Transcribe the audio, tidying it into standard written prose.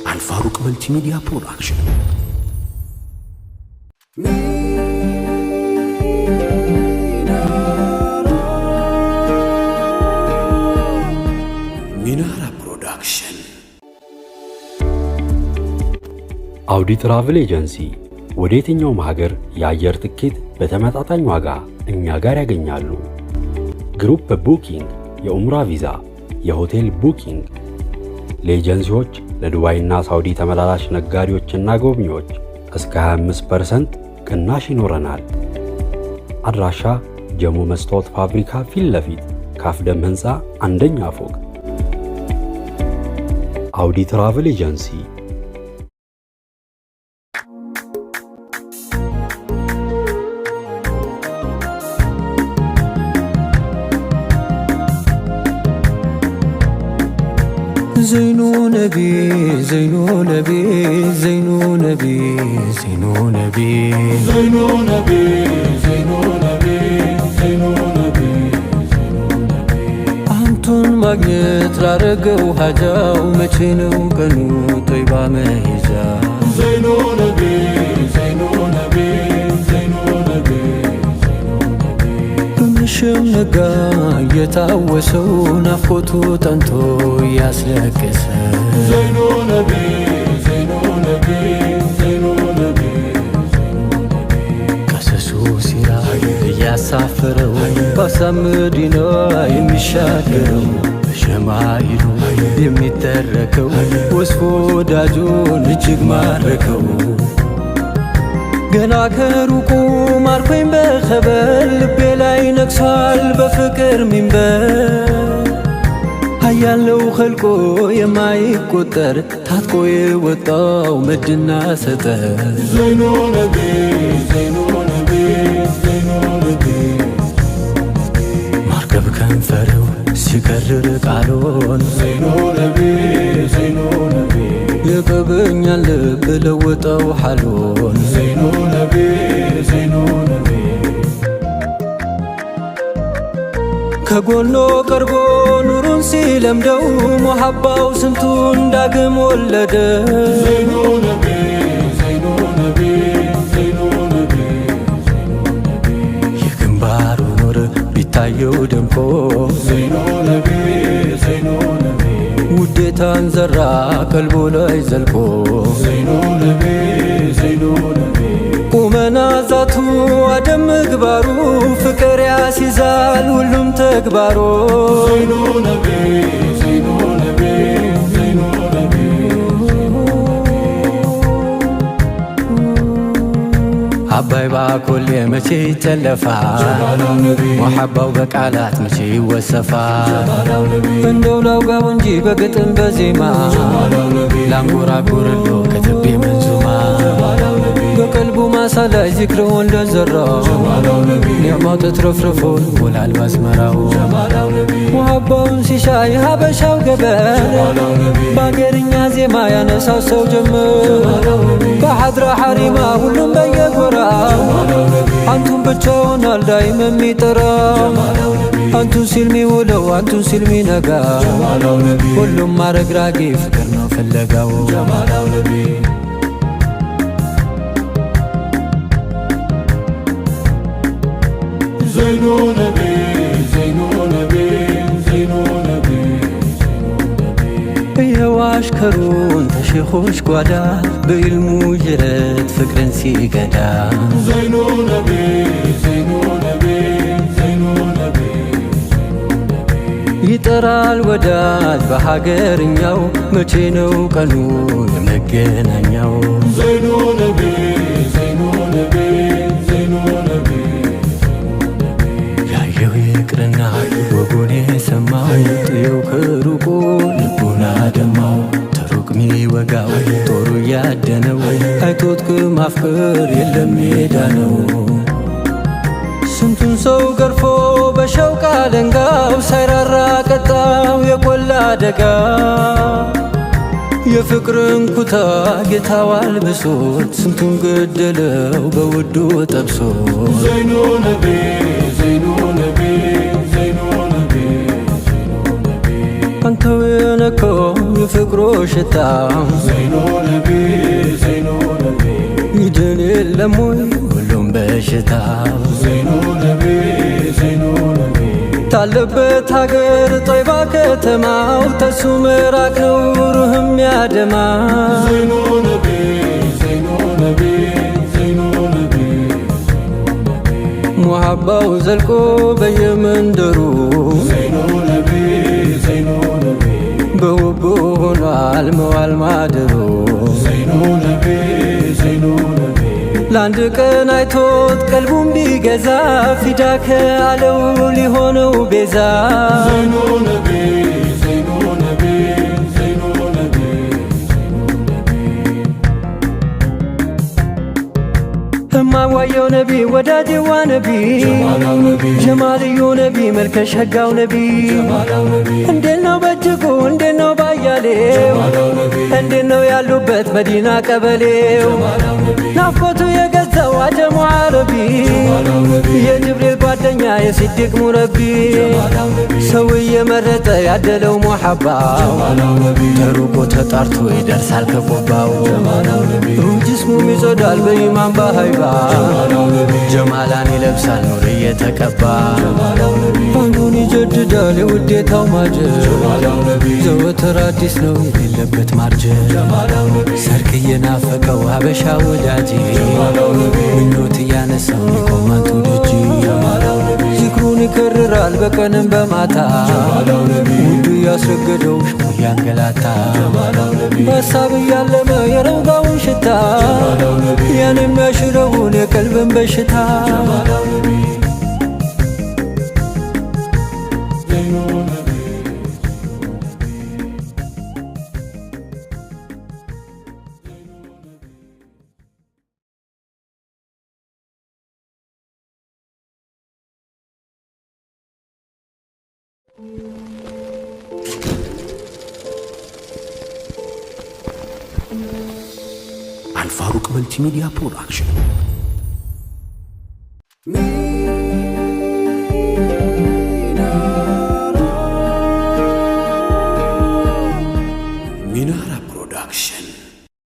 አልፋሩቅ Multimedia Production። ሚናራ Production። አውዲ Travel Agency፣ ወደ የትኛውም ሀገር የአየር ትኬት በተመጣጣኝ ዋጋ እኛ ጋር ያገኛሉ። Group booking፣ የኡምራ ቪዛ፣ የሆቴል booking፣ ለኤጀንሲዎች፣ ለዱባይና ሳውዲ ተመላላሽ ነጋዴዎችና ጎብኚዎች እስከ 25% ቅናሽ ይኖረናል። አድራሻ ጀሞ መስታወት ፋብሪካ ፊት ለፊት፣ ካፍደም ህንፃ አንደኛ ፎቅ። አውዲ Travel Agency። ዘይኑ ነቢ፣ ዘይኑ ነቢ፣ ዘይኑ ነቢ፣ ዘይኑ ነቢ፣ ዘይኑ ነቢ፣ ዘይኑ ነቢ፣ ዘይኑ ነቢ፣ ዘይኑ ነቢ። አንቱን ማግኘት ላረገው ሀጃው፣ መቼ ነው ቀኑ ጦይባ መሄጃ? ዘይኑ ነቢ፣ ዘይኑ ነቢ፣ ዘይኑ ነቢ፣ ዘይኑ ነቢ። በመሸም ነጋ እየታወሰው፣ ናፍቆቱ ጠንቶ እያስለቀሰ። ዘይኑ ነቢ፣ ዘይኑ ነቢ፣ ዘይኑ ነቢ፣ ዘይኑ ነቢ። ቀሰሱ ሲራ እያሳፈረው፣ በአሳብ መዲና የሚሻገረው፣ በሸማይሉ የሚተረከው፣ ወስፎ ወዳጁን እጅግ ማረከው። ገና ከሩቁ ማርኮኝ በኸበር፣ ልቤ ላይ ነግሷል በፍቅር ሚንበር። ኃያለው ኸልቆ የማይቆጠር፣ ታጥቆ የወጣው መድና ሰጠር። ዘይኑ ነቢ፣ ዘይኑ ነቢ፣ ዘይኑ ነቢ። ማርከብ ከንፈረው ሲከርር ቃሎን፣ ዘይኑ ነቢ፣ ዘይኑ ነቢ። የቀበኛን ልብ ለወጠው ሓሎን። ዘይኑ ነቢ፣ ዘይኑ ነቢ። ከጎኖ ቀርቦ ኑሩን ሲለምደው፣ ሙሐባው ስንቱን ዳግም ወለደ። ዘይኑ ነቢ፣ ዘይኑ ነቢ፣ ዘይኑ ነቢ፣ ዘይኑ ነቢ። የግንባሩ ኑር ቢታየው ደምቆ፣ ዘይኑ ነቢ፣ ዘይኑ ነቢ። ውዴታን ዘራ ቀልቡ ላይ ዘልቆ። ዘይኑ ነቢ፣ ዘይኑ ነቢ። ቁመና ዛቱ አደም ምግባሩ፣ ፍቅር ያስይዛል ሁሉም ተግባሩ። ዘይኑ ነቢ፣ ዘይኑ ነቢ፣ ዘይኑ ነቢ፣ ዘይኑ ነቢ። አባይ ባኮሌ መቼ ይጠለፋል? ጀማላው ነቢ። ሙሐባው በቃላት መቼ ይወሰፋል? ጀማላው ነቢ። እንደው ላውጋው እንጂ በግጥም በዜማ፣ ጀማላው ነቢ። ላንጎራጉርሎ ከትቤ መንዙማ። ጀማላው ነቢ። በቀልቡ ማሳ ላይ ዚክርውን ለዘራው፣ ጀማላው ነቢ። ኒዕማው ተትረፍርፎ ይሞላል ባዝመራው። ጀማላው ነቢ። ሙሐባውን ሲሻ የሀበሻው ገበር፣ ጀማላው ነቢ። በአገርኛ ዜማ ያነሳው ሰው ጀምር። ጀማላው ነቢ። በሐድራ ሐሪማ ሁሉም በየጎራው፣ ጀማላው ነቢ። አንቱን ብቻውን አልዳይም የሚጠራው፣ ጀማላው ነቢ። አንቱን ሲል ሚውለው፣ አንቱን ሲል ሚነጋ፣ ጀማላው ነቢ። ሁሉም አረግራጊ ፍቅር ነው ፍለጋው። ጀማላው ነቢ። ዘይኑ ነቢ፣ ዘይኑ ነቢ፣ ዘይኑ ነቢ፣ ዘይኑ ነቢ። ይኸው አሽከሩን ተሼኾች ጓዳ፣ በኢልሙ ጅረት ፍቅርን ሲገዳ። ዘይኑ ነቢ፣ ዘይኑ ነቢ፣ ዘይኑ ነቢ፣ ዘይኑ ነቢ። ይጠራል ወዳጅ በሀገርኛው፣ መቼ ነው ቀኑ የመገናኛው? ዘይኑ ነቢ፣ ዘይኑ ነቢ፣ ዘይኑ ነቢ፣ ዘይኑ ነቢ። ያየው ይቅርና ወጉን የሰማው፣ ጥየው ከሩቁ ልቡን አደማው። ተሩቅ ሚወጋው ጦሩ እያደነው፣ አይቶት ከማፍቀር የለም ሜዳ ነው። ስንቱን ሰው ገርፎ በሸውቃ አለንጋው፣ ሳይራራ ቀጣው የቆላ ደጋ። የፍቅርን ኩታ ጌታው አልብሶት፣ ስንቱን ገደለው በውዱ ጠብሶት። ዘይኑ ነቢ፣ ዘይኑ ነቢ፣ የፍቅሮ ሽታ ዘይኑ ነቢ ዘይኑ ነቢ ይድን የለም ወይ ሁሉም በሽታ? ዘይኑ ነቢ ዘይኑ ነቢ ታለበት ሀገር ጦይባ ከተማው ተሱ ምራቅ ነው ሩህም ያደማ። ዘይኑ ነቢ ዘይኑ ነቢ ዘይኑ ነቢ ሙሐባው ዘልቆ በየመንደሩ ዘይኑ ነቢ ዘይኑ ነቢ በውቡ ሆኗል መዋል ማደሩ። ዘይኑ ነቢ ዘይኑ ነቢ ለአንድ ቀን አይቶት ቀልቡን ቢገዛ ፊዳ ከአለው ሊሆነው ቤዛ። ዘይኑ ነቢ ዘይኑ ነቢ ዘይኑ ነቢ እማዋየው ነቢ ወዳጄዋ ነቢ ጀማላው ነቢ ጀማልዩ ነቢ መልከ ሸጋው ነቢ ጀማላው ነቢ እንዴት ነው በእጅጉ እንዴት ነው ባያሌው ጀማላው ነቢ እንዴት ነው ያሉበት መዲና ቀበሌው ጀማላው ነቢ ናፍቆቱ የገዛው አጀሙ አረቢ ጀማላው ነቢ የጅብሪል ጓደኛ የሲዲቅ ሙረቢ ጀማላው ነቢ ሰው እየመረጠ ያደለው ሙሐባው ጀማላው ነቢ ተሩቆ ተጣርቶ ይደርሳል ከቆባው። ጀማላው ነቢ ጅስሙም ይጸዳል በኢማን በሃይባ ጀማላው ነቢ ጀማላን ይለብሳል ኑር እየተቀባ ጀማላው ነቢ ባኑን ይጀድዳል የውዴታው ማጀብ ጀማላው ነቢ ዘወትር አዲስ ነው የሌለበት ማርጀት። ጀማላው ነቢ ሰርክ እየናፈቀው ሀበሻ ወዳጄ ጀማላው ነቢ ምኞት እያነሳው ሊቆማቱ ደጅ ጀማላው ነቢ ዚክሩን ይከርራል በቀንም በማታ ጀማላው ነቢ ውዱ እያስረገደው ሽሙ እያንገላታ ጀማላው ነቢ በሀሳብ እያለመ የረውዳውን ሽታ ጀማላው ነቢ ያን የሚያሽረውን የቀልብን በሽታ። ጀማላው ነቢ ዘይኑ ነቢ አልፋሩቅ Multimedia Production.